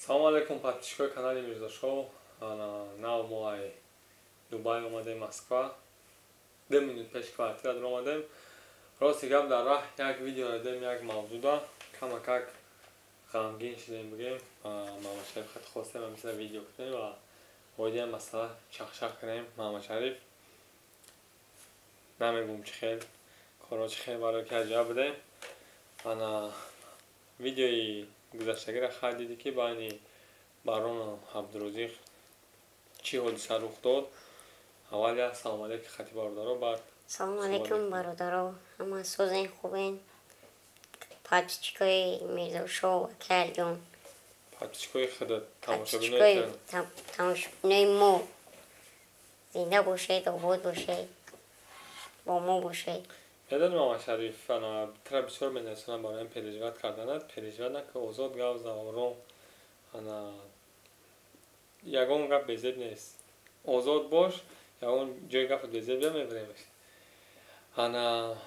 Салому алейкум, подписчикои канали Мирзошоу. Нав мо ай Дубай омадем Москва. 2 минут пеш квартира даромадем. Рости гап, дар раҳ як видео дидем, як мавзуда камакак ғамгин шудем, бигем. Маҳмадшариф хат хостем ҳамисла видео кунем ва оиди ҳам масъала чахчах кунем. Маҳмадшариф, намегӯм, чӣ хел корҳо, чӣ хел барои ки аҷаб будем. Ана видеои гузаштагиро хай дидӣ, ки байни Барону Абдурозиқ чӣ ҳодиса рух дод. Аввал як салом алейкум хати бародаро, баъд. Салому алейкум, бародаро, ҳама созен, хубен? Подписчикои Мирзошоу, акаалҷон. Подписчикои худат. Тамошобинои мо, зинда бошед, обод бошед, бо мо бошед. Медонӣ, Мамадшариф, ана тра бисёр менависонам барои переживать карданат. Переживать нака, озод гап зан, ором. Ана ягон гап безеб нест, озод бош, ягон ҷои гапат безеб бия, мебаремаш. Ана,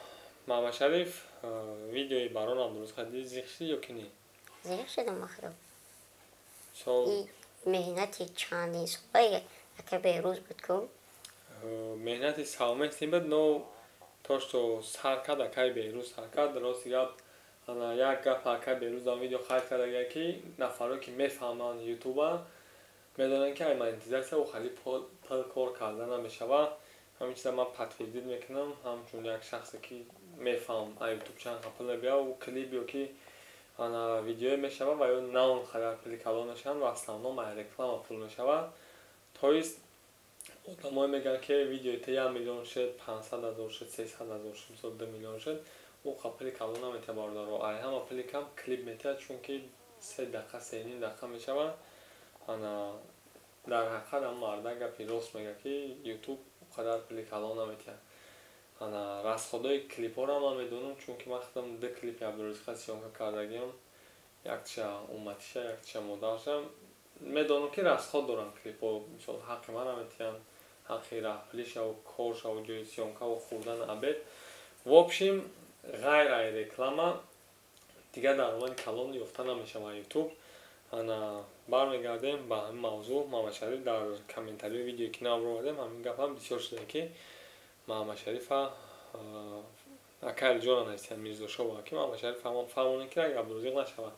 Мамадшариф, видеои Барон Абдурозиқ диди, зиқ шудӣ ё ки не? Зиқ шудам, ахро меҳнати чандин солаи ака Берӯз буд ку. Меҳнати совместный буд, но то что сар кард, акаи Берӯз сар кард. Рости гап, ана як гап акаи Берӯз дар видео қайд кардагия, ки нафаро ки мефаҳманд ютуба, медонанд, ки ай монетизатсия ӯ хали пул кор карда намешавад. Ҳамин чиза ман подтвердить мекунам, ҳамчун як шахсе ки мефаҳм, ай ютуб чанд пул мебиёд. Ӯ клип ё ки ана видеое мешавад ва ё на он қадар пули калон мешаванд, в основном ай реклама пул мешавад. То есть одамое мегӯянд, ки видеои ту 1 миллион шуд, 500 000 шуд, 300 000 шуд, мисол, 2 миллион шуд. Ӯ қа пули калон наметиҳад, бародаро. Ай ҳама пули кам клип метиҳад, чунки 3 дақиқа, 3,5 дақиқа мешавад. Ана дар ҳақиқат ҳам марда гапи рост мегӯяд, ки ютуб он қадар пули калон наметиҳад. Ана расходои клипҳоро ман медонам, чунки ман худам ду клипи Абдурозиқа съёмка кардагиам, яктиша умматиша, яктиша модарша. Медонам, ки расход доранд клипҳо. Мисол, ҳаққи ман наметиҳанд, ҳаққи раҳпулишаву коршаву ҷои съёмкаву хӯрдан, обед. В общем, ғайр ай реклама дигар даромади калон ёфта намешавад ютуб. Ана бармегардем ба ҳамин мавзӯъ. Маҳмадшариф, дар комментарии видеое ки нав ровардем, ҳамин гап ҳам бисёр шуда, ки Маҳмадшарифа акай Алиҷона нависиянд, Мирзошова, ки Маҳмадшариф фаҳмонем, ки ранг Абдурозиқ нашавад.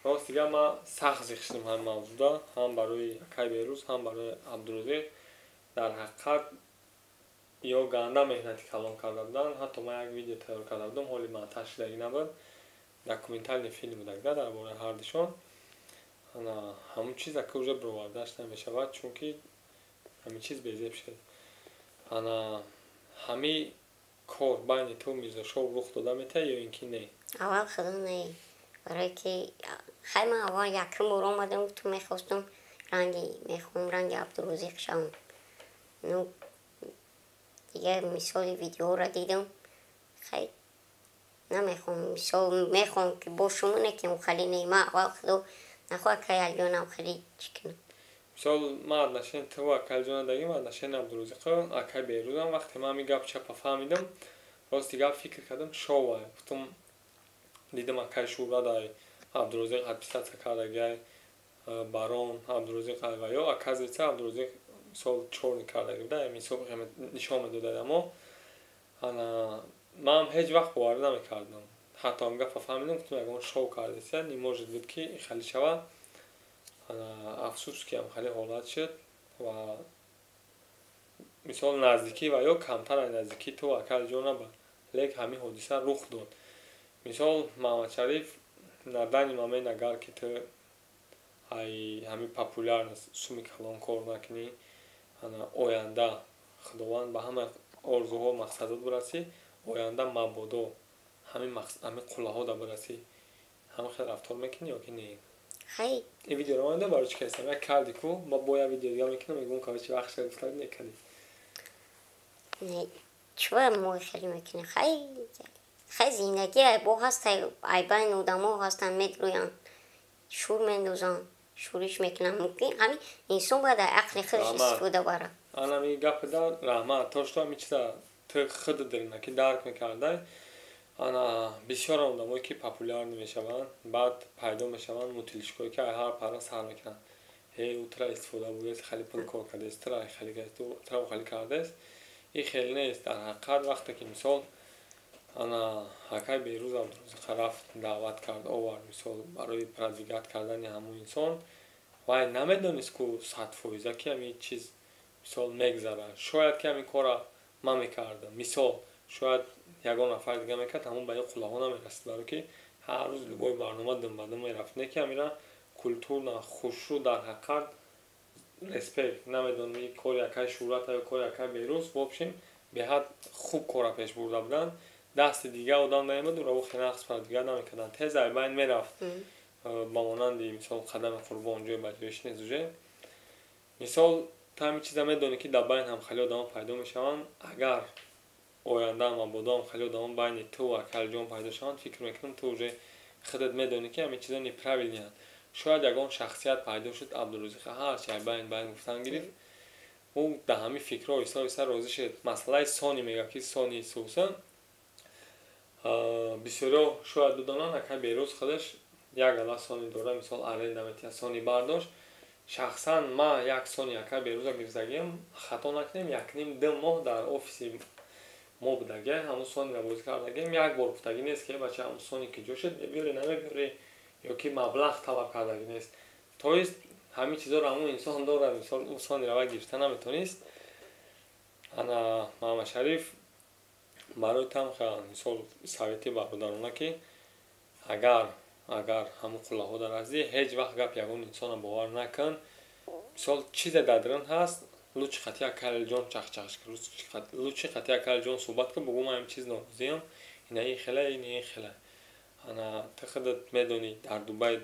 Рост дигар, ман сахт зиқ шудам ҳамин мавзӯъда, ҳам барои акай Берӯз, ҳам барои Абдурозиқ. Дар ҳақиқат ё ганда меҳнати калон карда буданд. Ҳатто ман як видео тайёр карда будам, ҳоли монтаж шудагӣ набуд, документальный фильм будак да дар бораи ҳардушон. Ана ҳамун чиз ака уже бировардааш намешавад, чунки ҳамин чиз безеб шуд. Ана ҳамин кор байни ту Мирзошов рух дода метавад ё ин ки не? Аввал худо не, барое ки хай ман аввал якум бор омадам, гуфтум, мехостум ранги, мехоҳам ранги Абдурозиқ шавам. Ну дигар мисоли видеоро дидам, хай намехоҳам, мисол, мехоҳам ки бошум, не ки хали не. Ман аввал худо нахоҳад, кай Алиҷонам хали чӣ кунам. Мисол, ман отношение ту акай Алиҷона дагим, отношение Абдурозиқо, акай Берӯзам. Вақте ман ҳамин гап чапа фаҳмидам, рости гап, фикр кардам, шова гуфтум. Дидам, акай Шӯҳрат ай Абдурозиқ отписаться кардагиай, Барон Абдурозиқ ай ва ё оказывается, Абдурозиқ мисол чорни кардаги буда, мисол нишон медодад. Аммо ана ман ҳеҷ вақт боварӣ намекардам. Ҳатто ҳам гапа фаҳмидам, гуфтам, ягон шоу кардеся, не может быть, ки хали шавад. Афсӯс, ки ҳам хеле ҳолат шуд ва мисол наздикӣ ва ё камтар аз наздикии ту ака Алиҷон набуд, лек ҳамин ҳодиса рух дод. Мисол, Маҳмадшариф, на данный момент, агар ки ту ай ҳамин популярность суми калон кор накунӣ, ана оянда, Худованд, ба ҳама орзуҳо, мақсадот бирасӣ, оянда мабодо ҳамин қуллаҳо бирасӣ, ҳамин хел рафтор мекунӣ ё ки не? Хай. Ин видеоро ман барои чӣ кардам, як карди ку ма бо як видео дига мекунам, мегӯм, короче, вақт шуда, гуфта некардӣ. Не, чӯа мо хеле мекунем? Хай, хай, зиндагӣ бо ҳаст, ай байни одамо ҳастанд, медрӯянд, шӯр мендозанд, шӯриш мекунанд. Мумкин ҳамин инсон бояд ай ақли худаш истифода барад. Анами гапида раҳмат, то что ҳамин чиза ту худ дилна ки дарк мекардай. Ана бисёр одамое ки популярный мешаванд, баъд пайдо мешаванд мутилишкое, ки ҳар пара сар мекунанд: «Ҳе, ӯ тра истифода бурдааст, хеле пул кор кардааст, тра хеле хеле кардааст». Ин хеле нест. Дар ҳақиқат, вақте ки, мисол, ана акай Берӯз Абдурозиқа рафт, даъват кард, овард, мисол, барои продвигать кардани ҳамон инсон, вай намедонист ку 100%-а ки ҳамин чиз, мисол, мегзарад. Шояд ки ҳамин корра ман мекардам, мисол, шояд ягон нафари дига мекард, ҳамон ба ин қуллаҳо намерасид, баро ки ҳар рӯз любой барнома дум-ба-дум мерафт. Не ки ҳамина культурно, хушрӯ, дар ҳақиқат респект. Намедонам, ин кори акай Шӯҳрата ё кори акай Берӯз, в общем, беҳад хуб корра пеш бурда буданд. Дасти дига одам наемад, уро хеле нақс продвигать намекарданд, тез айбайн мерафт, ба монанди, мисол, Қадами Қурбон, ҷой ба ҷоиш нест уже. Мисол, ту ҳамин чиза медонӣ, ки дар байн ҳам хеле одамо пайдо мешаванд. Агар оянда мабодо ҳам хеле одамо байни ту ва акалҷон пайдо шаванд, фикр мекунам, ту уже худат медонӣ, ки ҳамин чизо неправильный анд. Шояд ягон шахсият пайдо шуд, Абдурозиқа ҳарчи ай байн гуфтан гирифт, ӯ дар ҳамин фикрҳо оҳиста оҳиста розӣ шуд. Масъалаи Сони мегӯяд, ки Сони суса бисёриҳо шояд бидонанд, акай Берӯз худаш як ала Сони дора, мисол, аренда метиҳад. Сони бардошт. Шахсан ман як Сони акай Берӯза гирифтагиам, хато накунем, 1,5-2 моҳ дар офиси мо будагия, ҳамун Сонира бозӣ кардагием. Як бор гуфтагӣ нест, ки бача, ҳамун Сони ки ҷо шуд, мебиёрӣ, намебиёрӣ, ё ки маблағ талаб кардагӣ нест. То есть ҳамин чизоро ҳамун инсон дорад. Мисол, ӯ Сонира вай гирифта наметонист. Ана Маҳамадшариф, барои тамха, мисол, совети бародарона, ки агар ҳамун қуллаҳо дараздӣ, ҳеҷ вақт гап ягон инсона бовар накун. Мисол, чизе дар дарун ҳаст, лучше қати акалҷон чахчахш, лучше қати акалҷон суҳбат кун, бугӯ: «Ман ҳамин чиз норозиам, ина ин хела, ина ин хела». Ана ту худат медонӣ, дар Дубай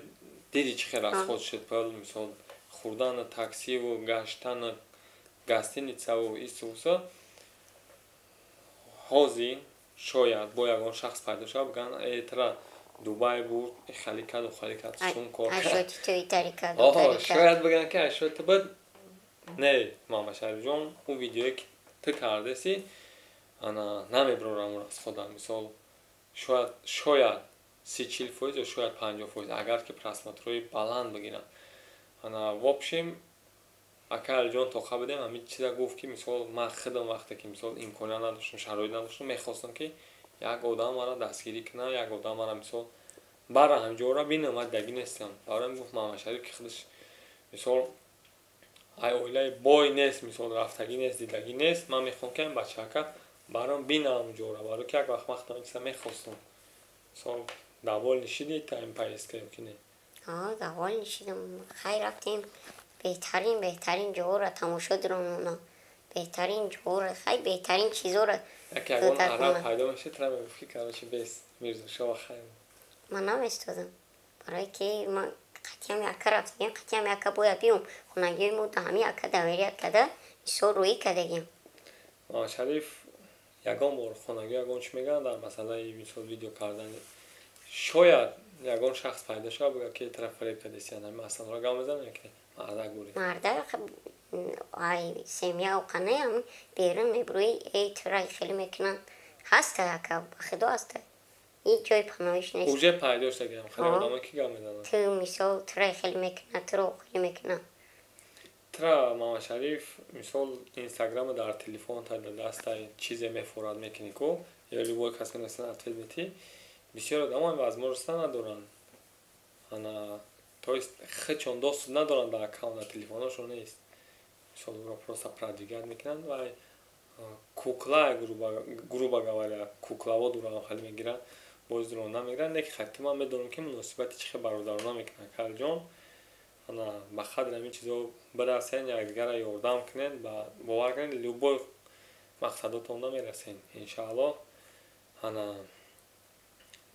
диди, чӣ хел расход шуд пул, мисол, хӯрдану таксиву гаштану гостиницаву исуса. Ҳозир шояд бо ягон шахс пайдо шавад, бигӯянд: «Э, тра Дубай бурд, хали кард, хали кард, сум кор». Шояд бигӯянд, ки ашоти буд. Не, Маҳамадшарифҷон, ӯ видеое ки ту кардаси, ана намебирорам расхода. Мисол, шояд 30-40% ё шояд 50%, агар ки просмотрҳои баланд бигиранд. Ана, в общем, ака Алиҷон тоқа будем, ҳамин чиза гуфт, ки, мисол, ман худам вақте ки, мисол, имконият надоштам, шароит надоштам, мехостам, ки як одам мара дастгирӣ кунад, як одам мара, мисол, бара ҳамҷора бинам, ман дагӣ нестам. Бароям гуфт Маҳамадшариф, ки худаш, мисол, ай оилаи бой нест, мисол, рафтагӣ нест, дидагӣ нест. Ман мехоҳам, ки ҳамин бачаака барам бинам ҷора, барои ки як вақт ман чиза мехостам. Мисол, довольный шидӣ та ин поездка ё ки не? Довольный шидам. Хай, рафтем, беҳтарин, беҳтарин ҷоҳоро тамошо диронона, беҳтарин ҷоҳоро, хай, беҳтарин чизоро. Яке ягон араб пайдо мешид, тра мегуфт, ки, короче, бес Мирзошова, хай? Ман наместодам, барое ки ман қатъиам яка рафтагиам, қатъиам яка бояд биём. Хонагиҳои мо да ҳамин яка доверять карда, бисёр рӯӣ кардагиам. Шариф, ягон бор хонагиҳо ягон чӣ мегӯянд дар масъалаи, мисол, видео кардани? Шояд ягон шахс пайдо шавад, бигӯяд, ки тараф фареб кардесиян, ҳамин масъаларо гап мезанам ё ки мардак бурӣ? Мардак, ай семья оқанаям берун мебурӯи, эй, тура хеле мекунанд. Ҳаста, ака, ба худо, ҳаста, ҳеҷ ҷои паноҳиш нест. Уже пайдо шудагиам хеле одаме, ки гап мезананд? Ту, мисол, тура хеле мекунад, туро хеле мекунад. Тра, Маҳамадшариф, мисол, Инстаграма дар телефонта, дар дастай чизе мефорад, мекунӣ ку, ё любой кас менависад, ответ метӣ. Бисёр одамо ин возможността надоранд. Ана, то есть худшон доступ надоранд ба аккаунт, дар телефоношон нест. Мисол, ӯро просто продвигать мекунанд ва кукла, грубо говоря, кукловод ӯро хеле мегиранд, боз ронда мегиранд. Леки хати ман медонам, ки муносибати чӣ хел бародарона мекунанд калҷон. Ана ба қадри ҳамин чизо бирасен, якдигарро ёрдам кунед, ба бовар кунед, любой мақсадотонда мерасен, иншааллоҳ. Ана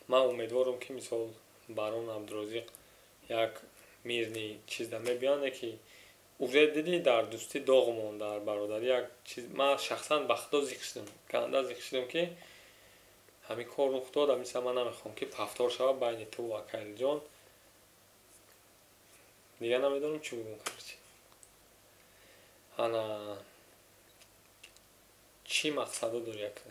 ман умедворам, ки, мисол, Барон Абдурозиқ як мирный чизда мебиёнд, ки уже дидӣ, дар дӯстӣ доғ монд, дар бародарӣ як чиз. Ман шахсан ба худо зиқ шудам, ганда зиқ шудам, ки ҳамин кор рух дод. Ҳамин ман намехоҳам, ки повтор шавад байни ту ва Акайлҷон. Дигар намедонам чӣ бигӯм, короче. Ана чӣ мақсадо дорӣ, ака?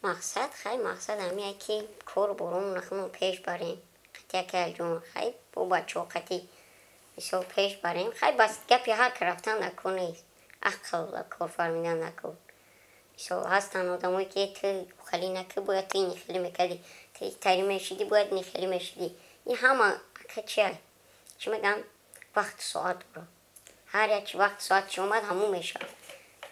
Мақсад хай, мақсад ҳамия ки кор борон нахмон пеш барем. Қати акаҷон хай бо бачаҳо қати мисол пеш барем. Хай бас гапи ҳар ки рафтан накор нест. Ақл кор фармидан накор. Мисол ҳастанд одамое ки ту хеле накӣ, бояд ту ини хеле мекардӣ, ту тари мешидӣ, бояд ини хеле мешидӣ. Ин ҳама ака чия? Чӣ мегӯянд? Вақту соат дорад. Ҳар як чи вақту соатш омад, ҳамун мешавад.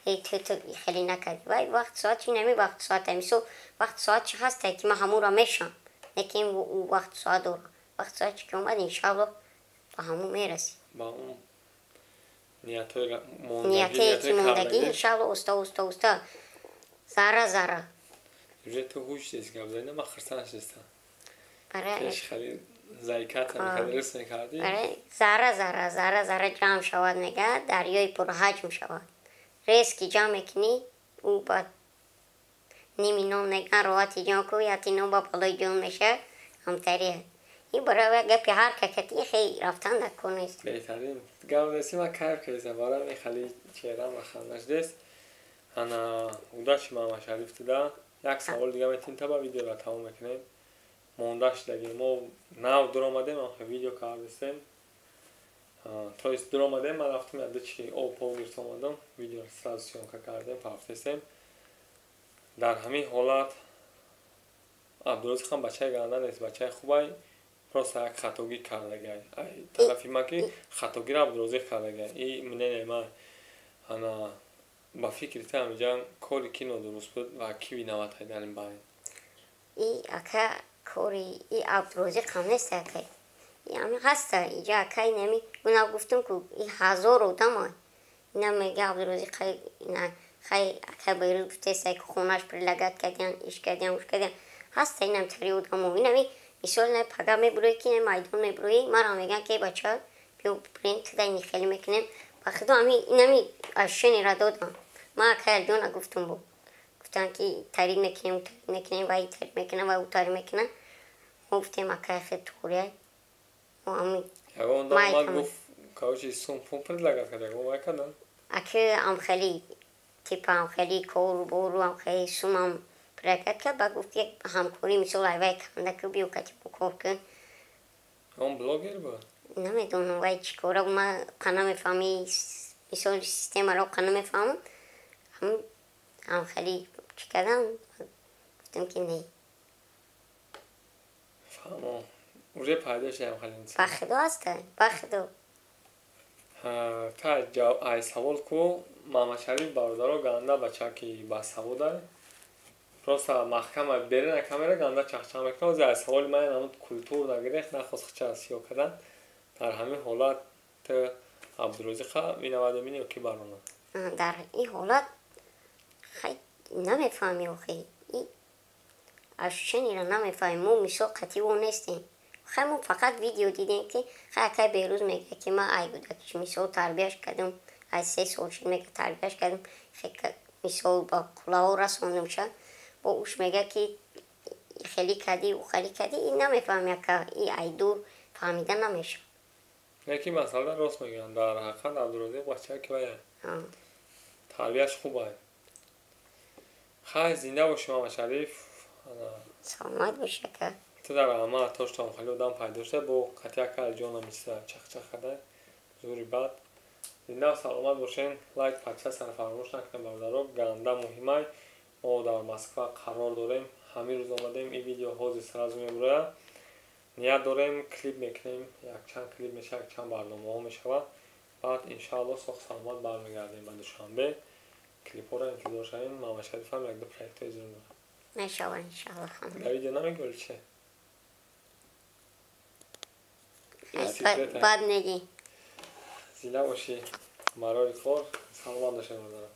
Эй, ту хеле накардӣ. Вай вақту соатш инами вақту соат. Мисол вақту соатш ҳастае ки ман ҳамунро мешавам. Лекин ӯ вақту соат дорад. Вақту соатш ки омад, иншааллоҳ ба ҳамун мерасӣ. Ба он ниятое ки мондагӣ, иншааллоҳ, оста оста оста, зарра зарра. Уже ту ҳуш нест гап зани, ман хурсанд шудистам. Пеш хеле заиката мекарди, рис мекардӣ. Зарра зарра, зарра зарра ҷамъ шавад, мегӯяд, дарёи пурҳаҷм шавад. Резки ҷамъ мекунӣ, ӯ баъд ними нон мегӯянд, роҳати ҷон ку, яти нон ба балои ҷон мешавад, ҳамтария. Ин барои гапи ҳар какати хеле рафтан накор нест. Беҳтарин гап нест, ман кайф кардам, барои ин хеле чеҳраам ханда шудест. Ана удачи, Маҳамадшариф, туда. Як савол дига метавонем, та ба видеоро тамом мекунем. Монда шудаги мо нав дуромадем, видео кардистем. То есть дуромадем, ман рафтам як чи об пов гирифта омадам, видеоро сразу съёмка кардем, пафтестем. Дар ҳамин ҳолат Абдурозиқ ҳам бачаи ганда нест, бачаи хубай, просто як хатогӣ кардагай. Ай тарафи ман ки хатогиро Абдурозиқ кардагай. И мнение ман. Ана ба фикри ту ҳамиҷа кори ки нодуруст буд ва ки виноват дар ин байн? И ака, кори и Абдурозиқ ҳам нест, ака. Ами ҳаста иҷа ака, инами гуна гуфтум ку, и ҳазор одама ина мега Абдурозиқ ина хай ака Берӯз гуфтеста ки хонаш предлагать кардиан, иш кардиан, уш кардиан. Ҳаста инам тари одамо. Инами мисол на пага мебурои ки майдон мебурои, мара мегӯянд ки бача биё бирем, туда ини хеле мекунем. Ба худо ами инами ощущениеро додам. Ман ака Алҷона гуфтум, бо гуфтанд ки тарид мекунем, тарид мекунем, вай тарид мекунам, вай ӯ тарид мекунам. Мо гуфтем, ака, хел туғрия. Мо ами Ягон одам гуфт, короче, сум пул предлагать кард, ягон вай кардан? Аки амхели типа амхели кору бору амхели сумам предлагать кард, ба гуфт як ҳамкорӣ, мисол айвай канда ку, биё кати кор кун. Он блогер буд? Намедонам вай чӣ кора, ман қа намефаҳми, мисол системаро қа намефаҳмам. Амхели чӣ кардам, гуфтам ки не. Фаҳмо. Уже пайдо шуд амхели инсон. Ба худо ҳаста, ба худо. Та ай савол ку Маҳамадшариф, бародаро, ганда бача ки басавода. Просто маҳкама берена камера ганда чахчах мекунад. Ҳозир ай саволи ман намуд культур нагирехт, нахост хича сиё кардан. Дар ҳамин ҳолат ту Абдурозиқа виноват мебинӣ ё ки барона? Дар ин ҳолат хай намефаҳми охи. Ощущениеро намефаҳмем. Мо мисол қатъи ӯ нестем. Хай мо фақат видео дидем ки хай акай Берӯз мегӯяд ки ман ай кӯдакиш мисол тарбияш кардам, ай 3 сол шуд, мега, тарбияш кардам, мисол ба қуллаҳо расондамша. Бо уш мега ки хеле кардӣ, ӯ хеле кардӣ, ин намефаҳми ака, и ай дур фаҳмида намешавад. Яки масъала рост мегӯянд, дар ҳақиқат Абдурозиқ бача ки вая тарбияш хуб ай. Хай, зинда бошӣ, Маҳамадшариф. Саломат бош, ака. Ту дар ҳама тоштон хеле одам пайдо шуда, бо қатъи ака Алҷона мисла чахчах карда, зури бад. Зинда саломат бошен, лайк, подписаться фаромӯш накунед, бародаро, ганда муҳимай. Мо дар Москва қарор дорем, ҳамин рӯз омадем, ин видео ҳозир сразу мебурояд. Ният дорем, клип мекунем, якчанд клип мешавад, якчанд барномаҳо мешавад. Баъд иншаалло соҳ саломат бармегардем ба Душанбе. Клипҳоро интизор шавем, Маҳамадшарифам якду проектҳои зур дорад. Мешавад, иншаалло. Дар видео намегӯли чи? Баъд мегӣ. Зинда бошӣ, барори кор, саломат бошед, бародарам.